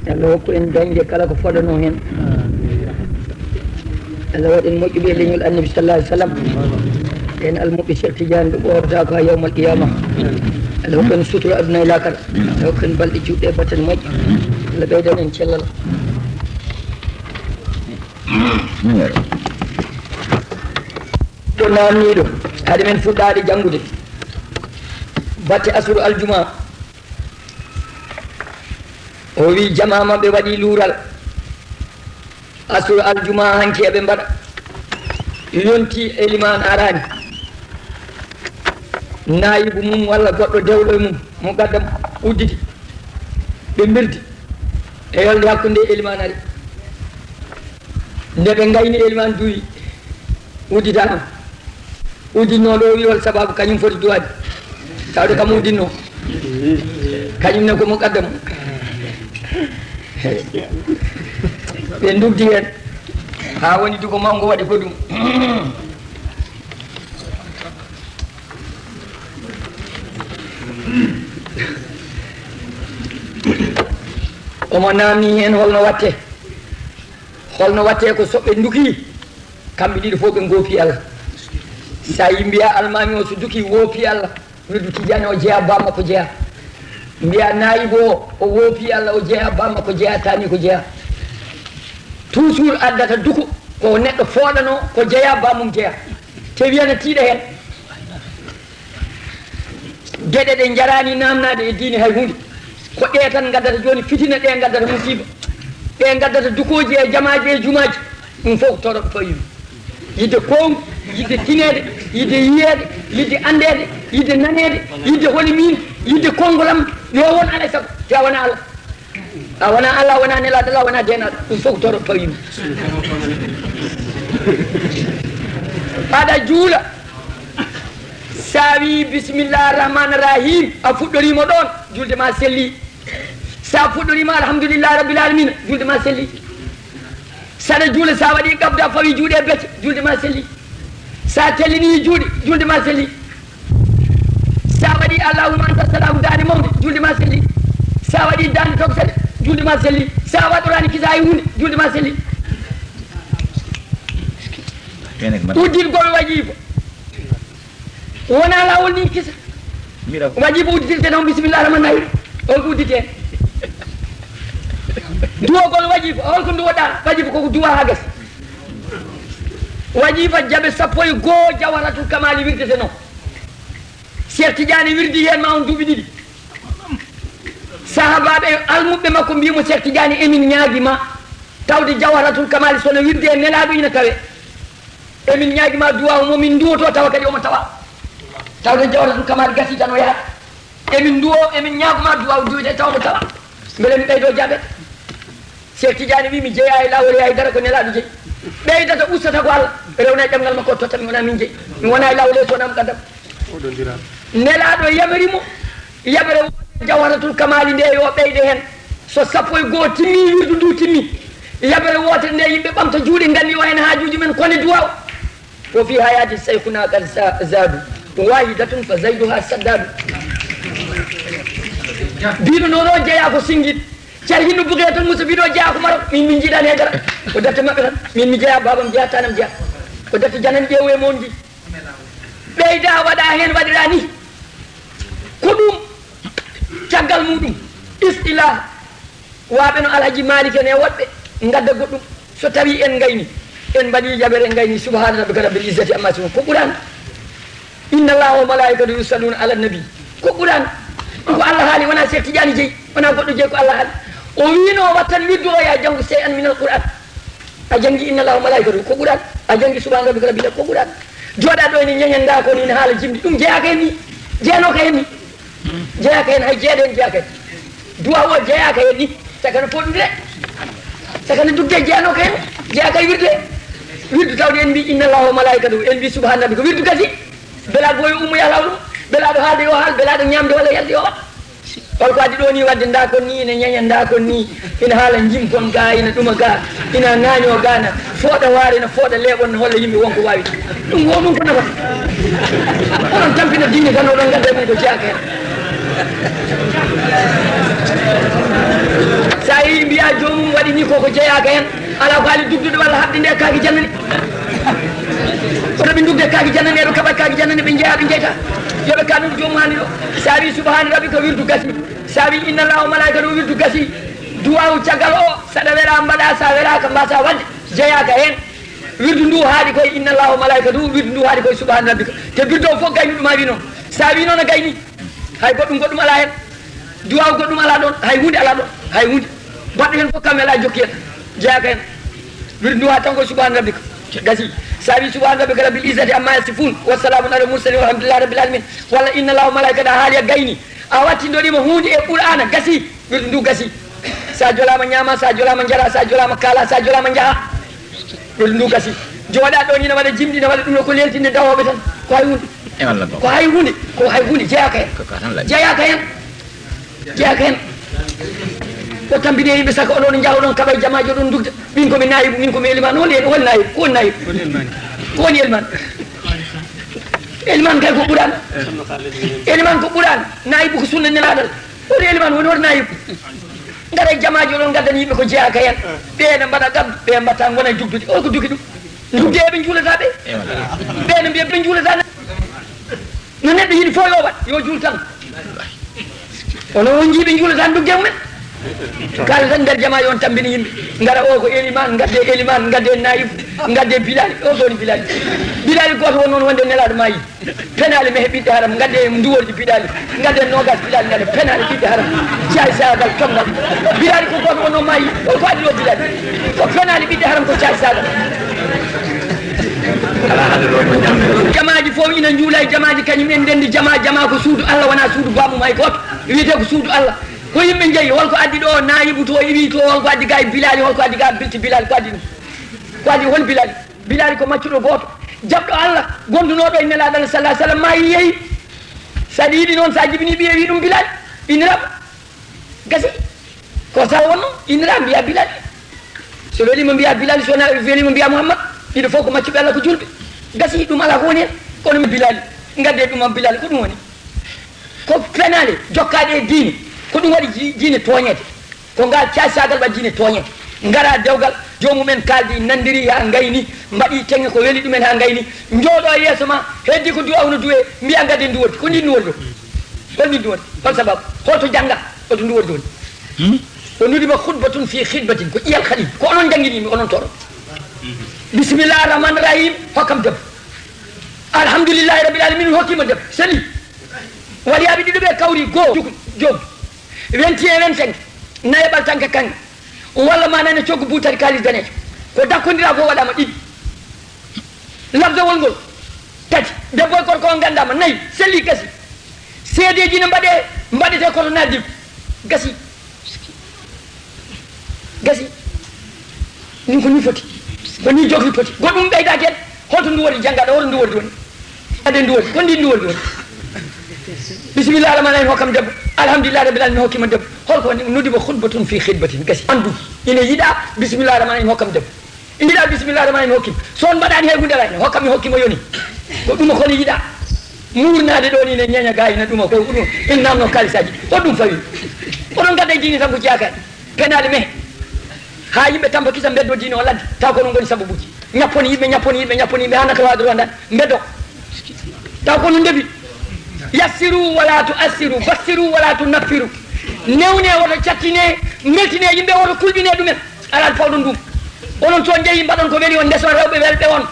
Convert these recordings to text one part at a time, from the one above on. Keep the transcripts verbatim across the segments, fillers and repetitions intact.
Allah hokku en dañde kala ko fooɗanoo heen. Allah waɗ en moƴƴuɓe e leñol Annabi sallallahu alaihi wasallam. En almuɓɓe Cheikh Tidiane ɓe ɓoorata ko haa yawmal qiyama. Allah hokku en sutura aduna e laakara. Allah hokku en balɗe juutɗe e battane moƴƴe. Allah ɓeydan en cellal. To naamniiɗo, hade men fuɗɗaade janngude batte asuru aljuma, o wi jamaa maɓɓe waɗi luural. Asuru aljuma hanki eɓe mbaɗa, yonti elimaan araani, naayibu mum walla goɗɗo dewɗo e mum, muqaddam udditi, ɓe mbirdi e yolde hakkunde elimaan ari. Nde ɓe ngayni elimaan duwi udditaama. Udditnooɗo o wi hol sababu kañum foti duwaade? Tawde kam udditnoo. Kañum ne ko muqaddam. Ɓe ndugdi heen. Haa woni duko mawngo waɗi ko ɗum. Omo naamni heen holno watte. Holno watte ko so ɓe nduki, kamɓe ɗiɗo fof ɓe ngoopi Allah. So a yi mbiya almaami o so duki woopi Allah, wirdu Tijaani o jeyaa, baa makko jeyaa. Mbiya naayibo o, o woopi Allah, o jeyaa, baa makko jeyaa, taani ko jeyaa. Toujours addata duko ko neɗɗo fooɗanoo, ko jeyaa, baa mum jeyaa. Te wiyana tiiɗa heen. Geɗe ɗe njaraani naamnaade e diine hay huunde. Ko ɗe tan ngaddata jooni fitina, ɗe ngaddata musiiba. Ɗe ngaddata dukooji e jamaaji e jumaaji. Ɗum fof ko toroɓe fawii. Yiɗde kowngu, yiɗde tineede, yiɗde yiyeede, yiɗde anndeede, yiɗde naneede, yiɗde holi miin, yiɗde konngol am, yo won alaa e sago, te a wonaa Allah. A wonaa Allah, a wonaa nelaaɗo Allah, a wonaa deenaaɗo. Ɗum fof ko toroɓe fawii. Aɗa juula. So a wii bismillah rahman rahim, a fuɗɗoriima ɗoon, julde ma selli. So a fuɗɗoriima alhamdulillah rabbil alamina, julde ma selli. So aɗa juula, so a waɗi qabda fawi juuɗe e becce, julde ma selli. So a tellini juuɗe, julde ma selli. So a waɗi allahumma anta salam daande mawnde, julde ma selli. So a waɗi daande tokosere, julde ma selli. So a waɗoraani kisa hay huunde, julde ma selli. Udditgol wajifa. Wonaa laawol nii kisa. Mira. Wajifa udditirte noon, bismillah rahman rahim. On ko udditee. Duwogol wajifa, on ko duwoɗaa. Wajifa koko duwa haa gasi. Wajifa jaɓe sappo e goo jawharatul kamali wirdete noon. Cheikh Tidiane wirdi heen ma on duuɓi ɗiɗi. Sahabaaɓe almuɓɓe makko mbii mo, Cheikh Tidiane, emin ñaagi ma. Tawde jawharatul kamali so no wirde e nelaaɗo ina tawe. Emin ñaagi ma duwaaw mo min nduwotoo tawa kadi omo tawa. Tawde jawharatul kamali gasi tan o yaha. Emin nduwo, emin ñaago ma duwaaw duwide tawa mo tawa. Mbele mi ɓeydo jaɓe. Cheikh Tidiane wi mi jeyaa e laawol e haydara, ko nelaaɗo jeyi. Ɓeydata ustata ko Allah. Rewna e ɗemngal makko totta mi wona min jeyi. Mi wona e laawol e so wona muqaddam. Nelaaɗo yamiri mo. Yaɓere woote jawharatul kamali nde yo ɓeyde heen. So sappo e goo timmi, wirdu ndu timmi. Yaɓere woote nde yimɓe ɓamta juuɗe nganni o heen haajuuji men kone duwaaw. Wo fi hayati shaykhuna qad za-, zadu. Wahidatun fa zaiduha saddadu. Biɗo nono jeya ko singit. Cer hinno buge tan musa biɗo jeya ko Maroc. Min min jiɗani e dara. Ko darte maɓɓe tan. Min mi jeya babam jeya tanam jeya. Ko darte janan ƴeewu e mon ji. Ɓeyda waɗa heen waɗira ni. Ko ɗum caggal muɗum. Istilah. Waɓe no Alhaji Malik en e woɗɓe ngadda goɗɗum. So tawi en ngayni, en mbaɗi jaɓere, en ngayni, subhana rabbika rabbil izzati amma yasifun, ko Qur'an. Inna allaha wa malaikatahu yusalluna ala nabi, ko Qur'an. Ko Allah haali, wona Cheikh Tidiane jeyi, wona goɗɗo jeyi, ko Allah haali. O wiino wattan wirdu o ya janngu shay'an min al Qur'an. A janngi inna allaha wa malaikatahu, ko Qur'an. A janngi subhana rabbika rabbil, ko Qur'an. Jooɗa ɗo ene ñeñen nda ko ni, ene haala jimɗi, ɗum jeyaaka hen ni, jeyanooka hen ni. Jeyaaka heen, hay jeeɗa heen jeyaaka heen. Duwaaw o jeyaaka heen ni. Sakana fof ɗum de. Sakana dugde jeyanooka heen. Jeyaaka e wirde. Wirdu tawde en mbi inna allaha wa malaikatahu. En mbi subhana rabbika. Wirdu gasi. Belaaɗo boyo ummo yaha laawol mum. Belaaɗo haalde yo haal. Belaaɗo ñaamde walla yarde yo waɗ. Hol ko addi ɗo ni wadde nda kon ni ina ñeña nda kon ni. Ina haala jimkon ga, ina ɗuma ga, ina ŋaañoo ga, na fooɗa waare, na fooɗa leeɓon, na holla yimɓe won ko waawi. Ɗum wo ɗum ko nafata. Oɗon tampina diine tan, oɗon ngadda min ko jeyaaka heen. So a yii mbi Koko jeyaaka heen. Alaa ko haali dugdude walla haɓde nde kaaki jannani. Kono ɓe ndugde kaaki jannani, eɓe kaɓa kaaki jannani, ɓe njeyaa, ɓe njeyta. Yo ɓe kaanu joomum haali ɗo. Sa wi subhaana rabbika, wirdu gasi. Sa wi inna Allaha wa malaikatahu, wirdu gasi. Duwaawu caggal o, saɗa wela mbaɗa, sa welaaka mbasa waɗde, jeyaaka heen. Wirdu ndu haaɗi koye inna Allaha wa malaikatahu, wirdu ndu haaɗi koye subhaana rabbika. Te wirdu o fof gayni ɗum a wi noon. Sa wi noon a gayni. Hay goɗɗum, goɗɗum alaa heen. Duwaaw goɗɗum alaa ɗoon. Hay huunde alaa ɗoon. Hay huunde. Baɗɗo heen fof kam welaa jokki heen. Jeyaaka heen. Wirdu ndu haa tan ko subhaana rabbika. Gasi. Sa wi subhaana rabbika rabbil izzati amma yasifun. Wa salaamun alal mursalin walhamdulillahi rabbil alamin. Walla inna Allaha wa malaikatahu haali a gayni. A wattindoɗima huunde e Qur'aana. Gasi. Wirdu ndu gasi. Sa jolaama ñaama, sa jolaama njara, sa jolaama kaala, sa jolaama njaha. Wirdu ndu gasi. Jooɗa ɗo ni na waɗa jimɗi, na waɗa ɗum ɗo ko leltinde dawooɓe tan. Ko hay huunde. E walla ko. Ko hay huunde. Ko hay huunde jeyaaka heen. Ko ka tan laɓi. Jeyaaka heen. Jeyaaka heen. Ko tambine yimɓe saka oɗon njaha oɗon kaɓa e jamaaji oɗon ndugda. Min ko mi naayibu, min ko mi elimaan. Hol en, hol naayibu? Ko woni naayibu? Ko woni elimaan? Elimaan kay ko Qur'aan. Elimaan ko Qur'aan. Naayibu ko sunna nelaaɗo. Woni elimaan, woni won naayibu. Ngara e jamaaji oɗon ngaddani yimɓe ko jeyaaka heen. Ɓe ene mbaɗa ɗam, ɓe mbatta ngona e dugdude. O ko dugi ɗum. Dugde eɓe njuulata ɓe. Ɓe ene mbiya ɓe njuulata. No neɗɗo yiɗi fof yo waɗ, yo juul tan. Kono on njiiɓe njuulata dugde mumen. Kala tan nder jamaaji on tambini yimɓe. Ngara o ko elimaan, ngadde elimaan, ngadde naayibu, ngadde bilaali. O ko woni bilaali. Bilaali gooto won noon wonde nelaaɗo maayi. Penaali mehe ɓiɗɗe haram, ngadde nduwordi bilaali, ngadde noogas bilaali, ngadde penaali ɓiɗɗe haram, caay saagal tongal. Bilaali ko gooto wonno maayi, o ko addi o bilaali. Ko penaali ɓiɗɗe haram ko caay saagal. Jamaaji fof ina njuula e jamaaji, kañum en ndenndi jama, jama ko suudu Allah, wonaa suudu baamum hay gooto. Wiyetee ko suudu Allah. Ko yimɓe njeyi, hol ko addi ɗo naayibu to, iwi to, hol ko addi ga e bilaali, hol ko addi ga bilti bilaali, ko addi ɗum? Ko addi hol bilaali? Bilaali ko maccuɗo gooto, jaɓɗo Allah, gondunooɗo e Nelaaɗo Allah sallallahu alaihi wasallam, maayi yehi. So aɗa yiɗi noon, so a jibinii ɓiye, wi ɗum Bilaali, inniraama. Gasi. Ko sa wonno, innira, mbiya Bilaali. So weliima, mbiya Bilaali, so wonaa weliima, mbiya Muhammad. Ɗiɗo fof ko maccuɓe Allah, ko juulɓe. Gasi, ɗum alaa ko woni heen. Kono Bilaali, ngadde ɗum am Bilaali, ko ɗum woni? Ko penaale jokkaaɗe e diine. Ko ɗum waɗi ji-, diine tooñeede. Ko ngal caasaagal waɗi diine tooñe. Ngara dewgal, joomumen kaaldi, nanndiri haa ngayni, mbaɗi teŋe ko weli ɗumen haa ngayni, njooɗo e yeeso ma, heddi ko duwaaw no duwee, mbiya ngadden nduwordi. Ko ndin nduwordi o? Hol ndin nduwordi? Hol sababu? Hol to jannga? Hol to nduwordi woni? Hmm? Ko nudiba khutbatun fi khidbatin, ko ƴiyal khalil. Ko onon janngini mi, onon toro. Bismillah rahman rahim, hokkam debbo. Alhamdulillahi rabbil alamin, hokkima debbo. Seli. Waliyaaɓe ɗiɗo ɓe kawri, goo, jukun, joom. Vingt et un, vingt-cinq, nayaɓal tan ka kaŋŋe. Walla ma nane coggu buutari kaalis daneejo. Ko dakkondiraa fof waɗaama ɗiɗi. Labzawol ngol, tati. Debbo e gorko on nganndaama, nayi. Selli, gasi. Seedeeji ne mbaɗee, mbaɗetee koto naddi. Gasi. Gasi. Min ko ni foti. Ko ni jogri poti. Goɗɗum ɓeydaaki heen. Hoto ndu woni janngaɗo, hoto ndu woni woni. Ade ndu woni, ko ndi ndu woni woni. Bismillah rahman rahim, hokkam debbo. Alhamdulillah rabbil alamin, hokkima debbo. Holko woni? Nudiba khutbatun fi khidbatin. Gasi. Andu. Ina yiɗa bismillah rahman rahim, hokkam debbo. Ina yiɗa bismillah rahman rahim, hokkim. So on mbaɗaani hay hunde, alaa ina hokkam, mi hokkima yoni. Ko ɗum ko ni yiɗa. Muurnaade ɗo ni ne ñeña gaay na ɗuma ko ɗum. In namno kalisaji. Ko ɗum fawi. Oɗon gadda diini tan ko jeyaaka. Penaali men. Haa yimɓe tampa kisa mbeddo diine o ladde. Taw ko ɗum ngoni sababuji. Ñapponi yimɓe, ñapponi yimɓe, ñapponi yimɓe, haa naka waadoro andan. Mbeddo. Taw ko ɗum ndefi. Yassiru wala tu'assiru, bassiru wala tunaffiru. Newne woto cattine, mbeltine yimɓe, woto kulɓine ɗumen. Alaa fawɗon ɗum. Onon so on njehi mbaɗon ko weli on, ndeson rewɓe welɓe on.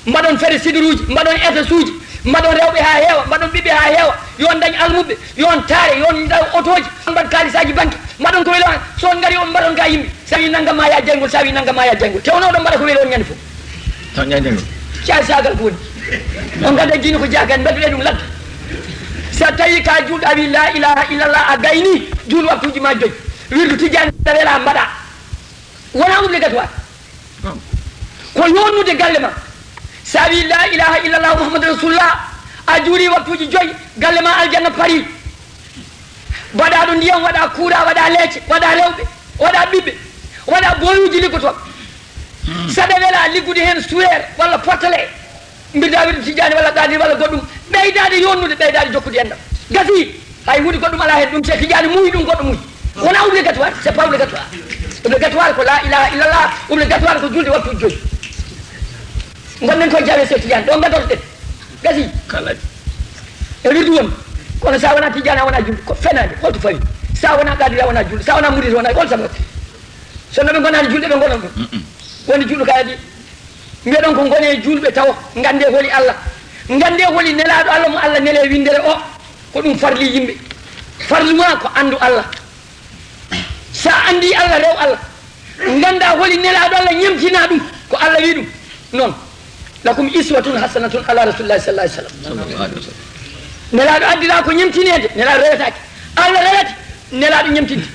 Mbaɗon fere siduruuji, mbaɗon etaasuuji, mbaɗon rewɓe haa heewa, mbaɗon ɓiɓɓe haa heewa. Yo on ndañ almuɓɓe, yo on taare, yo on ndaw otooji, on mbaɗ kaalisaaji banke, mbaɗon ko weli on. So on ngari on mbaɗon ga yimɓe. Sawi nangam ma yaa jayngol, sawi nangam ma yaa jayngol. Te on oɗon mbaɗa ko weli on ñande fof. Taw ñande ngol. Caay saagal ko woni. On ngadda diine ko jeyaaka heen, mbaɗuɗe ɗum ladde. So tawi ka juulɗo a wi la ilaha illallah a gayni, juul waktuuji ma joy. Wirdu Tijjaani wela mbaɗa. Wona obligatoire. Ko yonnude galle ma. Sa wi la ilaha illallah Muhammadu Rasulullah, a juuli waktuuji joy, galle ma aljanna pari. Mbaɗa ɗo ndiyam, waɗa kuura, waɗa leece, waɗa rewɓe, waɗa ɓiɓɓe, waɗa boyuuji liggotooɓe. Saɗa wela liggude heen suweer walla pottale. Mbirda wirdu Tijjaani walla Qaadir walla goɗɗum, ɓeydaade yonnude, ɓeydaade jokkude enɗam. Gasi, hay huunde goɗɗum alaa heen, ɗum Seex Tijjaani muuyi, ɗum goɗɗo muuyi. Wona obligatoire, c'est pas obligatoire. Obligatoire ko la ilaha illallah, obligatoire ko julde waktu joyi. Gonɗen ko jawe Seex Tijaan, ɗo gadorɗen. Gasi. Kala. E wirdu woni. Kono sa wona Tijaan, a wona julɗo, ko fenaande, holto fawi? Sa wona Qaadir, a wona julɗo, sa wona Murid, wona, hol sabu? So no ɓe gonaani julɓe, ɓe gonan ɗum. Mm-mm. Woni julɗo kadi. Mbiɗon ko ngone julɓe taw, ngande holi Allah. Ngande holi nelaaɗo Allah mo Allah nele windere o. Ko ɗum farli yimɓe. Farlu ma ko anndu Allah. Sa anndi Allah, rew Allah. Ngannda holi nelaaɗo Allah, ñemtina ɗum. Ko Allah wi ɗum. Noon. Lakum iswatun hasanatun ala rasulillahi sallallahu alaihi wasallam. Nelaaɗo addira ko ñemtineede, nelaaɗo rewetaake. Allah rewete, nelaaɗo ñemtinde.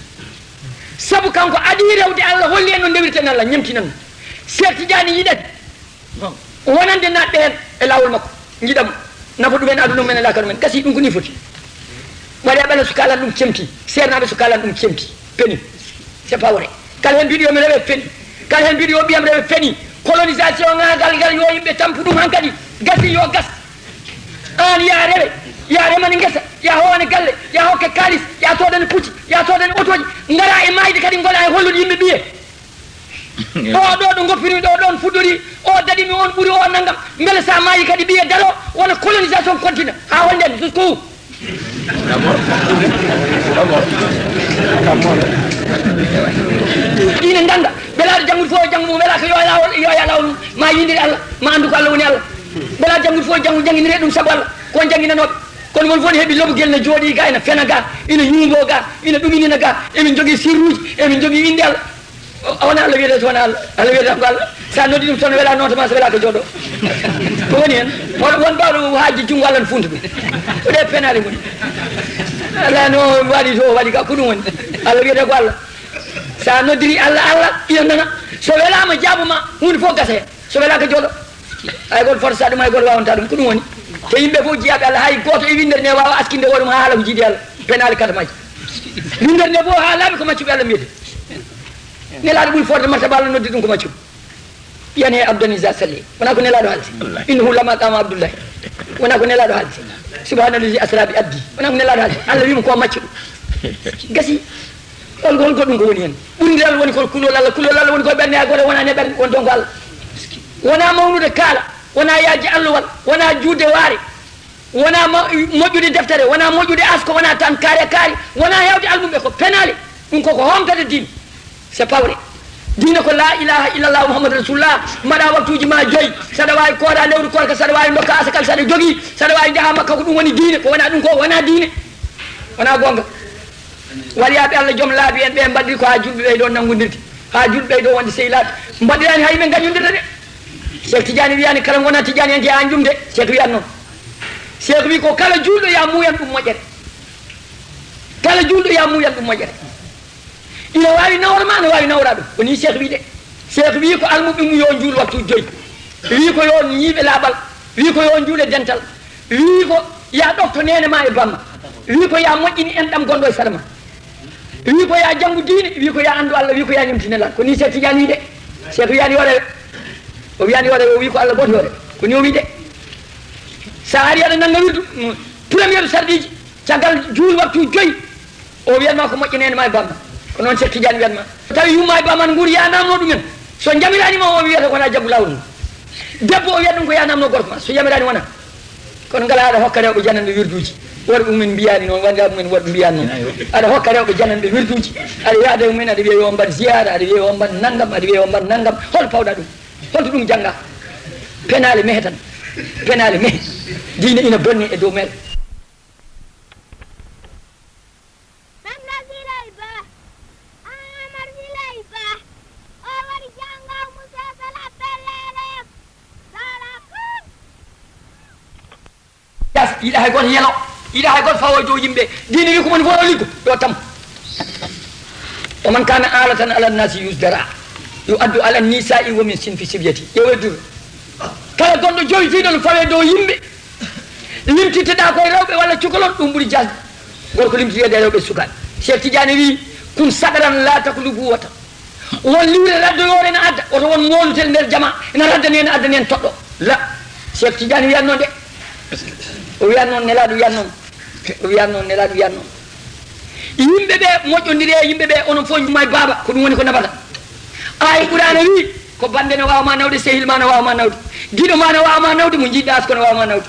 Sabu kanko adii rewde Allah, holli en no ndewirten Allah, ñemtinan. Seex Tijaani yiɗat wonande naatɓe heen e laawol makko, njiɗa mo, nafa ɗumen aduna men e laakara men. Gasi ɗum ko ni foti. Waɗi a ɓala so kaalan ɗum cemti, seernaaɓe so kaalan ɗum cemti, peni. C'est pas vrai. Kala heen mbiɗo yo mi rewe peni. Kala heen mbiɗo yo ɓiyam rewe peni. Colonisation ŋaagal ngal yo yimɓe tampu ɗum hankadi. Gasi yo gas. Aan ya rewe, ya remani ngesa, ya howane galle, ya hokke kaalis, ya soodani pucci, ya soodani otooji. Ngara e maayde kadi ngola e hollude yimɓe ɓiye. O ɗo ɗo goppirmi ɗo ɗon fuɗɗori, o daɗimi on ɓuri o nangam. Mbele sa maayi kadi ɓiye daro wona colonisation continue. Ha holnden jusqu'où? Ine ganda, mbela aɗa janngude fof e janngo mum, mbela ko yo lawol, yo ya lawol mum, ma yindiri Allah, ma anndu ko Allah woni Allah. Mbela janngude fof e janngo jannginire ɗum sabu Allah, ko on jannginanooɓe. Kono mon fof ne heɓi lobugel ne jooɗi ga, ina fena ga, ina ñuubo ga, ina ɗuminina ga, emin jogii sirruuji, emin jogii innde Allah. O, o wona Allah wiyete, so wona Allah. Allah wiyete ko Allah. Sa noddi ɗum, so wela noota ma, so wela ko jooɗo. Ko woni hen? Won, won bawɗo haajde junngo Allah no funta ɗum. Ko ɗe penaale ngoni. Allah no waɗi to, waɗi ka, ko ɗum woni. Allah wiyete ko Allah. Sa noddiri Allah, Allah ina nana. So welama, jaabuma, hunde fof gasa hen. So welaka, jooɗo. Hay goto fota sa ɗum, hay goto wawanta ɗum. Ko ɗum woni. Te yimɓe fof jiyaaɓe Allah, hay goto e windere nde wawa askinde hoore mum ha haala ko jiidi Allah. Penaale katamaji. Windere nde fof ha laaɓi ko maccuɓe Allah mbiyete. Nelaaɗo ɓuri forde martaba Allah noddi ɗum ko maccuɗo. Ɓiyan he Abdou Aziz Sall. Wona ko Nelaaɗo haaldi. Innahu lama qama Abdullahi. Wona ko Nelaaɗo haaldi. Subhanallazi asra bi abdi. Wona ko Nelaaɗo haaldi. Allah wimo ko maccuɗo. Gasi. Hol, hol goɗɗum ko woni hen? Ɓurndiral woni ko kulol Allah. Kulol Allah woni ko ɓernde ha goto wona ne ɓernde, won ɗon ko Allah. Wona mawnude kaala, wona yaajde allowal, wona juutde waare. Wona mo-, moƴƴude deftere, wona moƴƴude asko, wona tan kaare kaari, wona hewde almumɓe ko penaale. Ɗum koko homtata diine. C'est pas vrai. Diine ko la ilaha illallah Muhammadu Rasulullah. Mbaɗa waktuuji ma joyi. Saɗa wawi koora lewru koorka, saɗa wawi dokka asakal, saɗa jogii, saɗa wawi jaaha Makka, ko ɗum woni diine. Ko wona ɗum ko wona diine. Wona goonga. Waliyaaɓe Allah joom laabi en ɓe mbaɗri ko ha julɓe ɓeydo nanngodirde. Ha julɓe ɓeydo wonde sehilaaɓe. Mbaɗirani hay men gañodirde de. Cheikh Tidiane wiyani kala gona Tidiane en ke an jumde. Cheikh wiyan noon. Cheikh wi ko kala julɗo ya muuyan ɗum moƴƴere. Kala julɗo ya muuyan ɗum moƴƴere. Ina wawi nawra ma, ina wawi nawra ɗum. Ko ni Cheikh wi de. Cheikh wi ko almuɓe mum yo juul waktu joyi. Wi ko yo ñiiɓe laaɓal. Wi ko yo juule dental. Wi ko ya ɗofto nene ma e bamma. Wi ko ya moƴƴini enɗam gonɗo e sara ma. Wi ko ya janngu diine, wi ko ya anndu Allah, wi ko ya ñemti Nelaaɗo. Ko ni Cheikh Tidiane wi de. Cheikh wiyani yo rewe. O wiyani yo rewe, o wi ko Allah goto yo rewe. Ko ni o wi de. Sa ari aɗa nannga wirdu, mm, première sarɗiji, caggal juul waktu joyi, o wiyatma ko moƴƴi nene ma e bamma. Ko noon Cheikh Tidiane wiyatma. Tawi yumma e bamma ne nguuri, ya namno ɗumen. So jamirani ma, o wiyata wona jaggu lawol mum. Debbo o wiyat ɗum ko ya namno gorko ma. So jamirani wona. Kono ngala aɗa hokka rewɓe jananɓe wirduuji. Worɓe mumen mbiyani noon, wonde mumen worɓe mbiyani noon. Aɗa hokka rewɓe jananɓe wirduuji. Aɗa yaada e mumen, aɗa wiya yo mbaɗ ziyaara, aɗa wiya yo mbaɗ nanngam, aɗa wiya yo mbaɗ nanngam. Hol pawɗa ɗum? Holto ɗum jannga? Penaale mehe tan. Penaale mehe. Diine ina bonni e dow meɗen. Samba Siley Ba, Amar Siley Ba, o woni janngo Moussa Sala Pellele, Sala Kun. Yas, yiɗa hay goto yelo, yiɗa hay goto fawo e dow yimɓe. Diine wi ko moni fof o liggo, yo tam. ومن كان آلة على الناس يزدرى يؤد على النساء ومن صنف صبيتي. Ƴeewe dur. Kala gonɗo joytiiɗo no fawe dow yimɓe. Limtitteɗa koye rewɓe walla cukalon, ɗum ɓuri jasde. Gorko limtitoyde e rewɓe sukaaɓe. Cheikh Tidiane wi, kun sagaran la taklubu wata. Won liwre raddoyoore ene adda, oto won moolutel nder jama, ene raddani en, addani en toɗɗo. La. Cheikh Tidiane wiyan noon de. O wiyan noon, Nelaaɗo wiyan noon. O wiyan noon, Nelaaɗo wiyan noon. Yimɓe ɓe moƴƴondiri e yimɓe ɓe, onon fof njumma e baaba, ko ɗum woni ko nafata. Aaya Quraana wi, ko bannde ne waawa ma nawde, sehil ma ne waawa ma nawde, giɗo ma ne waawa ma nawde, mo njiɗɗa as ko ne waawa ma nawde.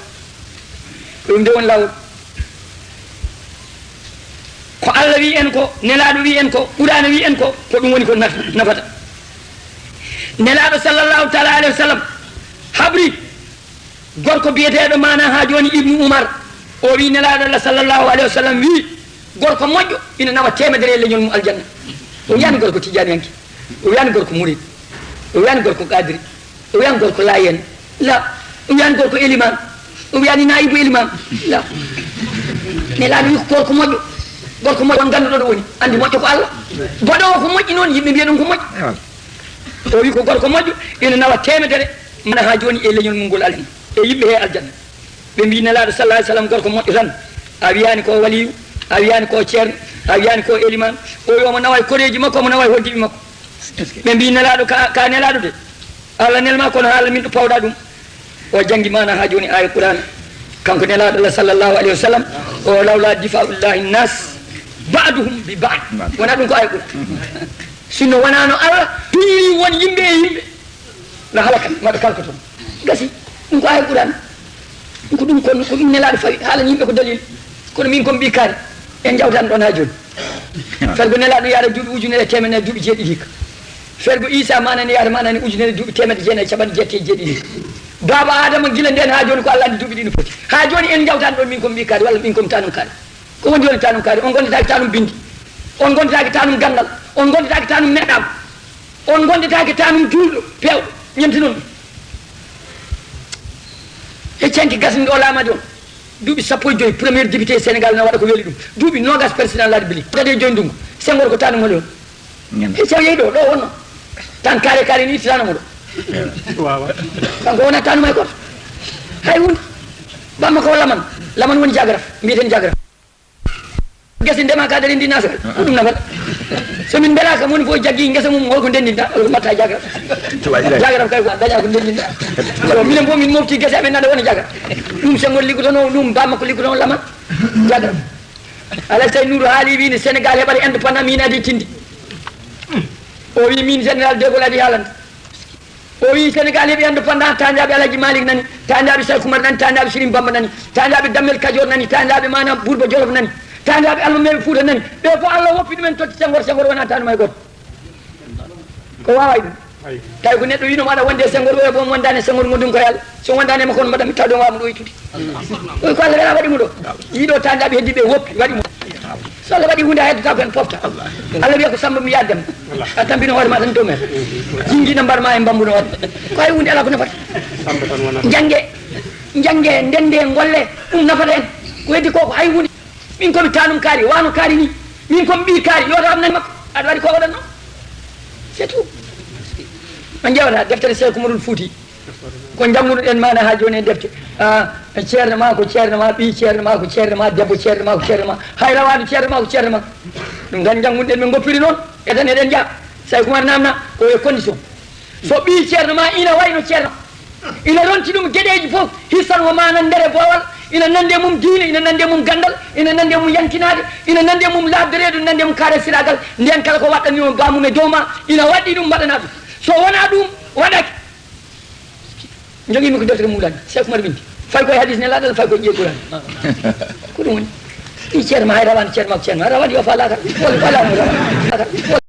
Ko ɗum de woni laawol. Ko Allah wi en ko, Nelaaɗo wi en ko, Quraana wi en ko, ko ɗum woni ko naf-, nafata. Nelaaɗo sallallahu taala alayhi wa sallam habri gorko biyeteeɗo maana haa jooni Ibnu Umar, o wi Nelaaɗo Allah sallallahu alayhi wa sallam wi, gorko moƴƴo ina nawa teemedere e leñol mum aljanna. O wiyani gorko tijaniyanke, o wiyani gorko murid, o wiyani gorko qadiri, o wiyani gorko layen, la, o wiyani gorko eliman, o wiyani naibu eliman, la. Nelaaɗo wi ko gorko moƴƴo, gorko moƴƴo on ngannduɗo ɗo woni, anndi moƴƴo ko Allah. Boɗo o ko moƴƴi noon, yimɓe mbiya ɗum ko moƴƴi. O wi ko gorko moƴƴo ina nawa teemedere, mana haa jooni e leñol mum ngol aljanna, e yimɓe he aljanna. Ɓe mbi Nelaaɗo sallallahu alayhi wa sallam gorko moƴƴo tan, a wiyani ko waliyu, a wiyani ko ceerno, a wiyani ko eliman, o wi omo nawa e koreeji makko, omo nawa e hoddiɓe makko. Ɓe mbi Nelaaɗo ka, ka Nelaaɗo de, Allah nelma kono haala min ɗo pawɗa ɗum. O janngi maana haa jooni aaya Qur'aana. Kanko Nelaaɗo Allah sallallahu alayhi wa sallam, o lawla difa'ullahi nas ba'duhum bi ba'd. Wona ɗum ko aaya Qur'aana. Sinno wonano Allah tuñiri won yimɓe e yimɓe, na halaka, maɓe kalka toon. Gasi, ɗum ko aaya Qur'aana. Ɗum ko ɗum, kono ko ɗum Nelaaɗo fawi, haalani yimɓe ko dalil. Kono min kon ɓii kaari, en njawtan ɗon haa jooni. Fergo Nelaaɗo yaara duuɓi ujunere e teemedere duuɓi jeeɗiɗi hikka. Fergo Iisaa manani yaara manani ujunere duuɓi teemedde jeenayi e capanɗe jeetati e jeeɗiɗi hikka. Baaba Aadama gila nden haa jooni ko Allah anndi duuɓi ɗi no poti. Haa jooni en njawtan ɗon min kon ɓii kaari walla min kon tanum kaari. Ko woni woni tanum kaari? On gondataake tanum bindi. On gondataake tanum ganndal. On gondataake tanum neɗɗaagu. On gondataake tanum juulɗo, peewɗo, ñemtinon ɗum. E canki gasni ɗo laamaade on. Duuɓi sappo e joy, premier député Sénégal na waɗa ko weli ɗum. Duuɓi noogas président République. Kadi e joy ndungu. Senghor ko tanum holi on. Ñande. E so yehi ɗo, ɗo wonno. Tan kaare kaare ni ittitano mo ɗo. Waawa. Kanko wona tanum hay goto. Hay hunde. Bamma ko laman. Laman woni jagaraf. Mbiyeten jagaraf. Gese ndema ka daɗen ndi nasagal. Ko ɗum nafata. So min mbelaka moni fof jaggi ngesa mum, holko ndendinta? Holko mbatta jagaraf? Jagaraf kay ko daña ko ndendinta. So minen fof min mofti gese amen nana wona jagaraf. Ɗum Senghor liggotono, ɗum bamma ko liggotono laman. Jagaraf. Alassane Nour haali wini Sénégal heɓata indépendant, min adi tindi. O wi min Général de Gaulle adi haalande. O wi Sénégal heɓi indépendant, tañaɓe Alhaji Malick nani, tañaɓe Cheikh Oumar nani, tañaɓe Serigne Bamba nani, tañaɓe Dammel Kajoor nani, tañaɓe manam Bourba Jolof nani, tañaɓe almameɓe Fouta nani. Ɓe fof Allah woppi ɗumen totti Senghor, Senghor wona tanum hay goto. Ko wawa e ɗum. Tawi ko neɗɗo wino maɗa wonde e Senghor, oya boom wondani e Senghor, gondumi ko e Allah. So wondani e makko, on mbaɗa mi taw ɗon wawamo ɗo ittude. Oy ko Allah wela waɗi mo ɗo. Yiɗo tandaɓe heddi ɓe woppi, waɗi mo. So Allah waɗi hunde, a heddotako hen pofta. Allah wiya ko Samba mi yaddem. A tampino hoore ma tan dow men. Jingina mbar ma e mbambuno waɗi. Ko hay hunde ala ko nafata. Jange, jange, ndende, golle, ɗum nafata en. Ko heddi ko, ko hay hunde. Min komi tanum kaari, wano kaari ni. Min komi ɓii kaari, yo ram nani makko. Aɗa waɗi ko waɗanno. C'est tout. On ƴewata deftere Seeku Umarul Fuuti. Ko njanngunoɗen maana haa jooni e defte. Ah, ceerno ma ko ceerno ma, ɓii ceerno ma ko ceerno ma, debbo ceerno ma ko ceerno ma. Hay rawaadu ceerno ma ko ceerno ma. Ɗum tan njanngunoɗen, min ngoppiri noon. E tan eɗen njaha. Seeku Umar namna ko e condition. So ɓii ceerno ma ina wayno ceerno, ina ronti ɗum geɗeeji fof, hissan o maana ndere boowal, ina nande mum diine, ina nande mum ganndal, ina nande mum yankinaade, ina nande mum laaɓde reedu, nande mum kaare siraagal, ndeen kala ko waɗɗanmi o baamum e dow ma, ina waɗɗi ɗum mbaɗana ɗum. So wonaa ɗum waɗaaki, njogimi ko deftere Muulana, Seeku Umar windi. Fay koye hadis Nelaaɗo Allah, fay koye ƴiye Quraan. Ko ɗum woni. Ɗi ceerno ma hay rawaani ceerno ma ko ceerno ma. Rawaani yo faa laakara. Walla faa laakara.